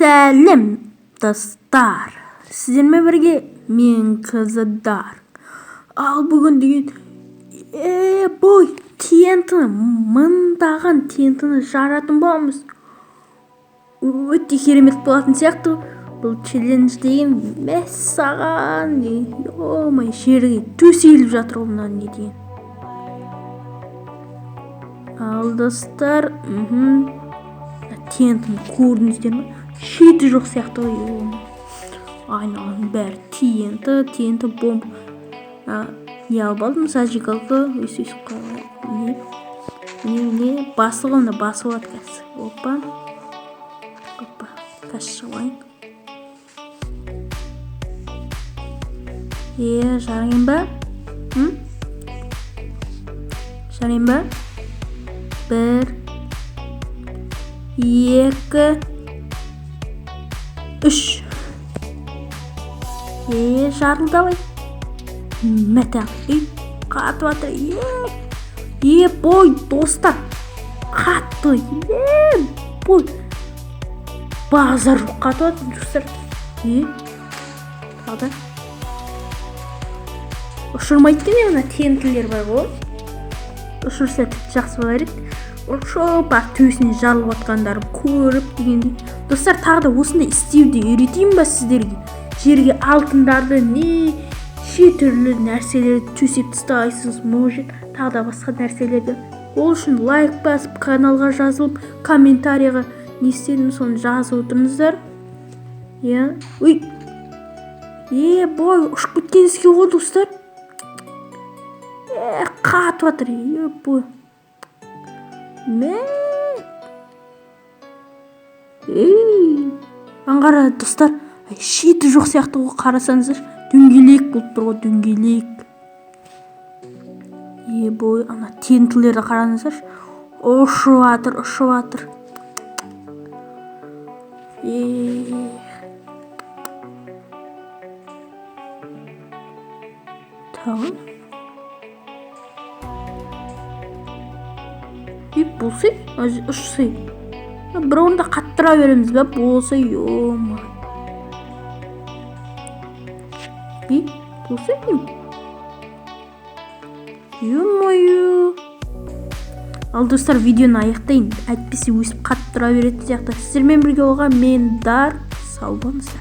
Сәлем, достар! Сіздермен бірге мен, Қызыдар. Ал бүгін деген бой TNT-ні, мыңдаған TNT-ні жаратын боламыз. Өте керемет болатын сияқты. Бұл челлендж деген, мәссаған, ё-моё, жерге төселіп жатыр ғой мына не деген. Ал достар, TNT-ні көрдіңіздер ме? Шеті жоқ сияқты ғой, ё-моё. Айналаның бәрі TNT, TNT бомба. Не алып алдым? Зажигалка, өйстіп өйстіп не не не басыл ғой, мына басып алады қазір. Опа. Опа, қазір шығып алайын. Жарайын ба? Жарайын ба? 1, 2, 3. Жарылды, давай. Мәтә. Қатып жатыр. Бой, достар. Қатты. Бой. Базар жоқ, қатып жатыр, достар. Тағы да. Ұшырмайды екен, мына TNT-лер бар ғой. Ұшырса тіпті жақсы болар еді. Ұшып барып төсіне жарылып жатқандарын көріп дегендей. Достар, тағы да осындай істеуді үйретейін ба сіздерге? Жерге алтындарды, неше түрлі нәрселерді төсеп тастайсыз, может, тағы да басқа нәрселерді. Ол үшін лайк басып, каналға жазылып, комментарийға не істедім соны жазып отырыңыздар. Иә. Ой. Бой, ұшып кеткен іске ғой, достар. Қатып жатыр. Бой. Мә. Аңғара, достар, шеті жоқ сияқты ғой, қарасаңыздар, дөңгелек болып тұр ғой, дөңгелек. Бой, ана TNT-лерді қараңыздаршы, ұшып жатыр, ұшып жатыр. Тағы. Болса, ұшса. Бір орында қаттыра береміз бе? Болса, ё-моё. Болса деймін. Ё-моё. Ал достар, видеоны аяқтайын. Әйтпесе өсіп қаттыра беретін сияқты. Сіздермен бірге болған мен, Дар. Сау болыңыздар.